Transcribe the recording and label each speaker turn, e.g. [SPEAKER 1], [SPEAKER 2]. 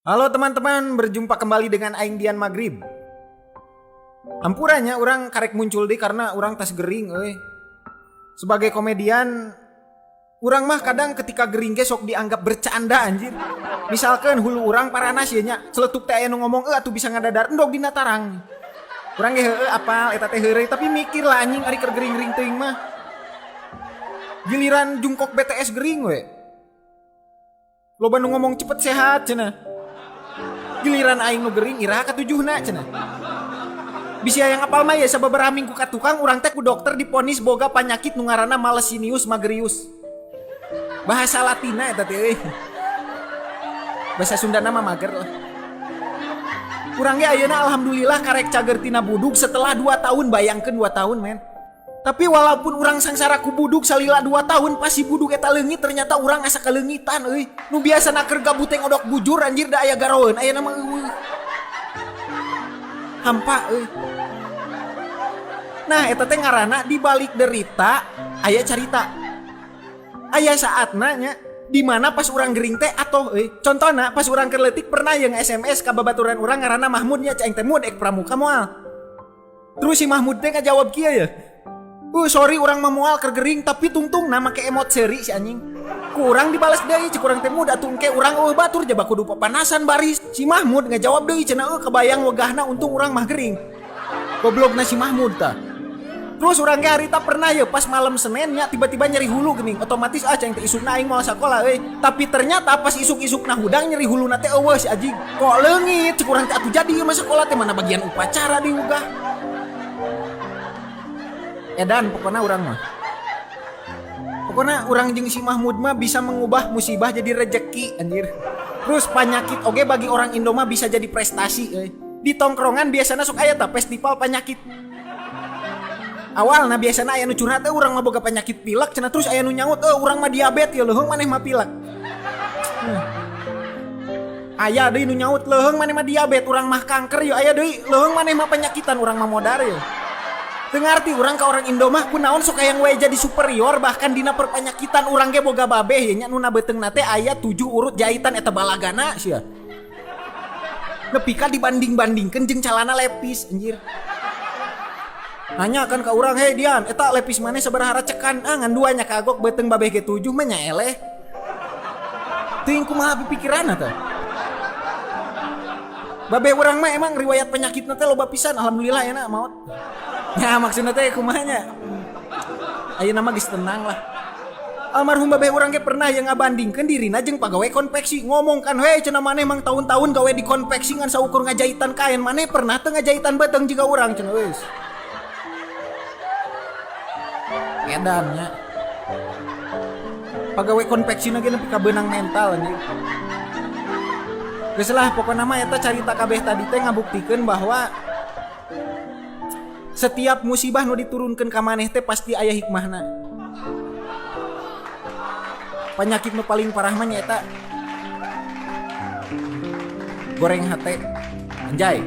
[SPEAKER 1] Halo teman-teman, berjumpa kembali dengan Aing Dian Maghrib. Hampura nya, urang karek muncul deui karena urang tas gering euy. Sebagai komedian, urang mah kadang ketika gering ge sok dianggap bercanda, anjir. Misalkan hulu urang paranas ya nya, celetuk teh aya nu ngomong, "Eh, atuh bisa ngadadar endog dina tarang." Urang ge heueuh, apal eta teh heureuy, tapi mikir lah, anjing, ari keur gering-gering teuing mah. Giliran Jungkook BTS gering we. Loba nu ngomong cepet sehat cenah. Giliran aing nu gering, iraha katujuhna cenah. Bisi hayang apal mah ya, sababaraha minggu ka tukang urang teh ku dokter diponis boga panyakit nu ngaranna Malesinius magrius. Bahasa Latina eta teh euy. Bahasa Sundana mah mager lah. Urang ge ayeuna alhamdulillah karek cager tina budug setelah 2 tahun, bayangkeun 2 tahun, men. Tapi walaupun urang sangsara ku budug salila 2 tahun, pas si budug eta leungit, ternyata urang asa kaleungitan euy. Nu biasana keur gabut teh ngodok bujur, anjir, da aya garoeun, ayeuna mah euweuh. Hampa euy. Nah, eta teh ngaranna di balik derita aya carita. Aya saatna nya di mana pas urang gering teh atoh euy. Contohna, pas urang keur leutik pernah yang SMS ka babaturan urang ngaranna Mahmud nya, cek aing teh, "Mud, ek pramuka moal?" Terus si Mahmud teh ngajawab kieu ya. Sorry, urang mah moal, keur gering," tapi tungtungna make emot seuri si anjing. Ku urang dibalas deui, cek urang teh, "Mud, atuh engke urang euweuh batur jaba kudu papanasan baris." Si Mahmud ngajawab deui cenah, "Kebayang wegahna, untung urang mah gering." Goblokna si Mahmud tah. Terus urang ge harita pernah ya, pas malam Senin nya, tiba-tiba nyeri hulu geuning. Otomatis, ah, ceng teh, isukna aing moal sakola euy. Tapi ternyata pas isuk-isukna hudang, nyeri huluna teh euweuh si anjing. Kok leungit, cek urang teh, atuh jadi ieu mah sekolah teh, mana bagian upacara diugah. Edan pokoknya urang mah. Pokoknya urang jeung si Mahmud mah bisa mengubah musibah jadi rejeki, anjir. Terus penyakit oge bagi orang Indo mah bisa jadi prestasi euy. Di tongkrongan biasanya sok aya tah festival penyakit. Awalna biasana aya nu curhat, "Eh, urang mah boga penyakit pilek," cenah. Terus aya nu nyaut, "Eh, urang mah diabetes ya, leuheung maneh mah pilek." Aya deui nu nyaut, "Leuheung maneh mah diabetes, urang mah kanker ya." Aya deui, "Leuheung maneh mah penyakitan, urang mah modar ya." Teu ngarti urang ka orang Indo mah kunaon sok hayang we jadi superior bahkan dina perpenyakitan. Urang ge boga babeh ya nya, nu na beuteungna teh aya 7 urut jahitan, eta balagana sia. Nepi ka dibanding-bandingkeun jeung calana Levi's, anjir. Nanya kan ka urang, "Hei Dian, eta Levi's maneh sabaraha recekan?" Ah, ngan dua nya, kagok beuteung babeh ge 7 mah nya eleh. Teuing kumaha pipikiranna teh. Babeh urang mah emang riwayat penyakitna teh loba pisan, alhamdulillah enak maot. Ya, maksudna teh kumaha nya? Ayeuna mah geus tenang lah. Almarhum babeh urang ge pernah yang ngabandingkeun dirina jeung pagawe konveksi. Ngomong kan, "Hei," cenah, "maneh emang tahun-tahun gawe di konveksi ngan saukur ngajahitan kain. Maneh pernah teu ngajahitan beuteung jiga urang?" cenah geus. Edan nya. Pagawe konveksi ge nepi ka beunang mental, anjing. Geus lah, pokona mah eta carita kabeh tadi teh ngabuktikeun bahwa setiap musibah nu diturunkeun ka maneh teh pasti aya hikmahna. Penyakit nu paling parah mah nyaeta goreng hate. Anjay.